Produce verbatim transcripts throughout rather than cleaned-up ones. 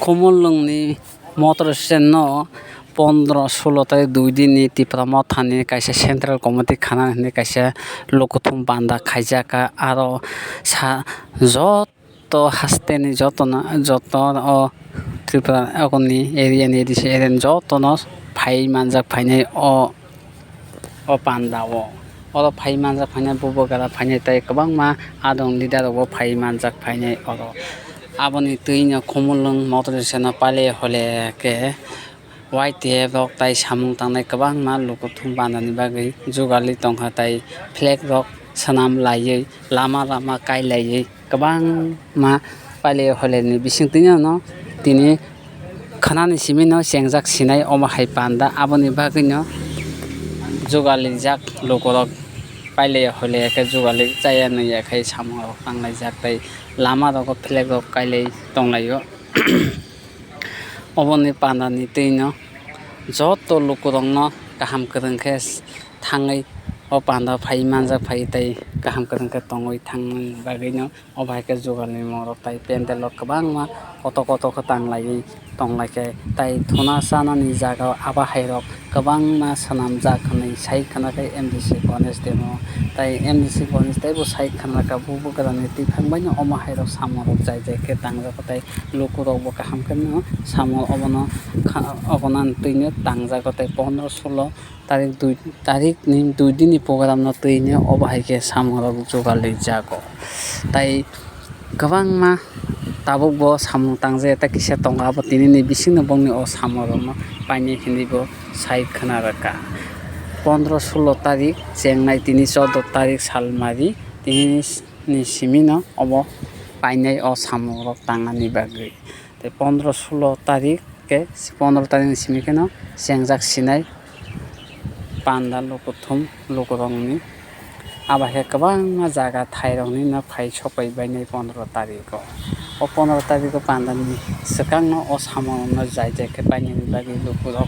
Kumulwngni motor stand no pondro sulo tarik dui din ni Tipra Motha ni kaisa central committee khana hinwi kaisa lukuthum panda khaijak, aro sa joto haste ni joto na joto o Tripura ni area ni A D C area ni joto no phai manjak phainai o. O panda o, oro phai manjak phainai, bubagra phainai tei kwbangma adong leader rok bo phai manjak phainai oro. Aboni twi no Khumulwng motor sano pale hole khe Y T F rok tai samung tangnai kwbangma lukuthum panda ni bagwi jugali tongkha tei flag rok swnam laiwi lama lama kai laiwi. Kwbangma pailai holerni bisingtwi no tini khwnani simi no chengjak sinai omo hai panda, aboni bagwi no jugalijak lukurok pailai holer khe jugali chaya nw ya khai samung rok tanglaijak tei lama rogo flag rok kailai tonglaio. Oboni pandani twi no joto lukurok no kaham kwrwng khe thangwi o panda phai manjak phai tei kaham kwrwng khe tongwi thangmani bagwi no. Obo hai khe jugalni morok tai pendel rok kwbangma kotor kotor khe tang laiwi tong lai khe, tai thuna chanani jaga o abo hai rok kwbangma swnamjak hinwi sai khna khe M D C Ganesh Demo. Tai M D C Ganesh teibo sai khna kha, bubagrani twi thang bai no omo hai rok samung rok jai jai khe tang jago, tai luku rok bo kaham khe no samung obono kha-, obono twi no tang jago, tai pondro sulo tarik dui tarik ni dui din ni program no twi no obo hai khe samung rok jugal rijak o. Tai kwbangma tabuk bo samung tang jak ya, tei kisa tongo, abo tini ni bising no bongni o samung rok no painai hinwi bo sai khna rwkha. Pondro sulo tarik chengnai, tini chordo tarik salmari, tini ni simi no obo painai o samung rok tang nani bagwi. Tei pondro sulo tarik khe, pondro tarik ni simi kheno chengjak sinai panda lukuthum lukurokni. Abo hai khe kwbangma jaga thairokni no phai sopai bainai pondro tariko. O pondro tariko pandani swkangno o samungrokno jai jai khe painani bagwi lukurok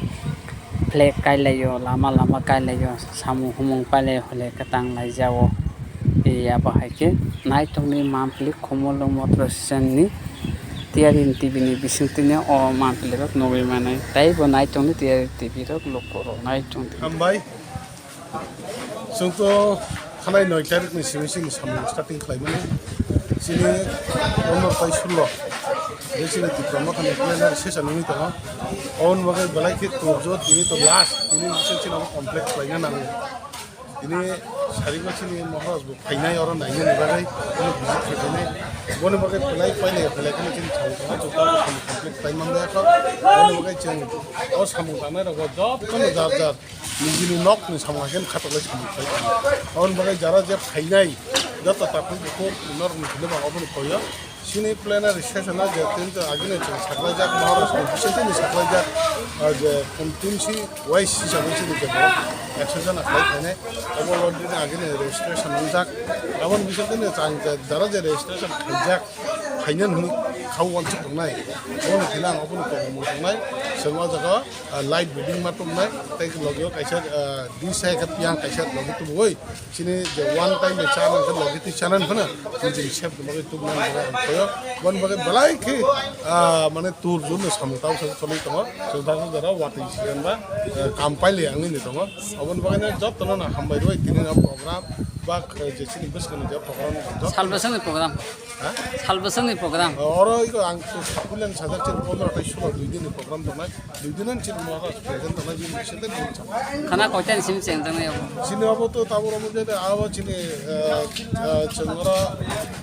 flag kailaio, lama lama kailaio, samung humung pailai hole khe tang laijao. Abo hai khe naitokni mampli Khumulwng motor stand ni T R N T V ni bisingtwi no o mampli rok nugwi manai, tei bo naitokni T R N T V rok lukurok naitokdi. Hambai. Chwng to khanai noi tarik ni simi simi samung starting khlai mani. Chini pondro tai sulo. Be chini Tipra Motha ni plenary session wngwi tongo. Oboni bagwi belai khe kwrwkjak, tini to last, tini bising chini abo complete khlaina nango. Tini sarigo chini Maharaj bo phainai oro nainani bagwi, tini visit khe phainai. Boni bagwi belai pailai phailai kheno chini chwng tongo, chwng tongo, complete khlai man liya kho. Boni bagwi chwng o samung tangnai rokbo jotono jar jar nijini nokni samung hai khe khatok lai samung khlai tongo. Aboni bagwi jara je phainai, joto takhuk bukhuk norokni philima obono koyo. Chini plenary session o je tin to agini chwng saklaijak, Maharaj ni bisingtwi ni saklaijak, ah, je constituency wise hisabai chini je borok action jana khlai phainai. Obo already agini registration wngjak. Aboni bisingtwi ni chwng je jara je registration khaijak, khaina hwnwi khao uansuk tongnai. Obono phina ang obono tongmung tongnai. Chwng o jaga, ah, light bedding ma tongnai. Tei logi o kaisa, ah, dis hai khe piyang kaisa logi tubui. Chini je one time ni chana hwnkhe logi twi chana hwnphano nijini sep ni bagwi tubunani bagwi ang koyo. Boni bagwi belai khe, ah, mane tur jun no samung tamo sa choli tongo. Chwng da jora watwi siyan ba, ah, kam paili ang ni tongo. Oboni bagwi no jotono no hambai rwi tini no program ba, eh, je chini bwskang ni je program no jotto. Salbwswngni program. Ha? Salbwswngni program. Oro iko ang to sakulen sajak chini pondro tai sulo dui din ni program tongnai. Dui din ani chini Maharaj present tongnai bini bisingtwi bini chama. Khana koita ni simi chengjaknai abo? Chini abo to tabuk abo je abo chini, eh, eh, chwng oro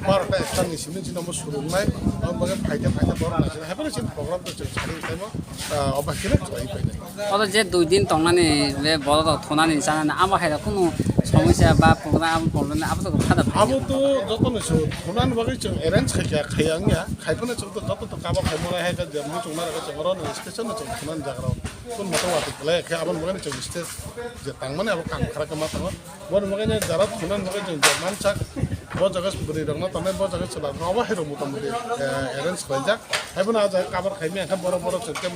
barota ekta ni simi chini abo surungnai. Abo bagwi phaikhe phaikhe borok naising. Haibano chini program to chwng sari khlaimo, eh, obo haikhe khlai painai. Oro je dui din tongnani be borok rok thunani chanani abo hai rok kunu somosya ba program abo problem abo to kha da phai. Abo to jotono se thunani bagwi chwng arrange khai kha, khai ya wngya. Khai phano chwng to joto to kabo khai mano hai khe je muchung nai rok chwng oro ni station no chwng thunani jaga rok. Kun moto watwi kwlai khe aboni bagwi chwng stage je tangmani abo kam khara khe ma tongo. Boni bagwi no jara thunani bagwi chwng je mansak bo jaga bwrwi rokno tongnai, bo jaga chwla rokno obo hai rok motamoti, eh, arrange khlaijak. Haiphano ah jaga cover khaimya khe borok, borok chwng khe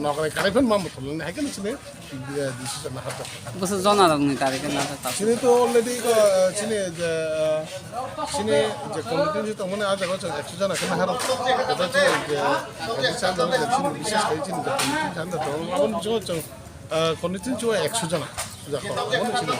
nokrai kwrwi phano ma muthunglainai, hai kheno chini, eh, decision naharjak. Bwswk jona rokni tarikhe naharjak ta? Chini to already ko, eh, chini je, eh, chini je committee ni tongmani ah jaga chwng ekso jona khe naharjak. Ebo chini je, eh, chini je chini bises khai chini je committee thani tongo, aboni bisingo chwng, eh, committee chwng ekso jona. Jakho, aboni chini.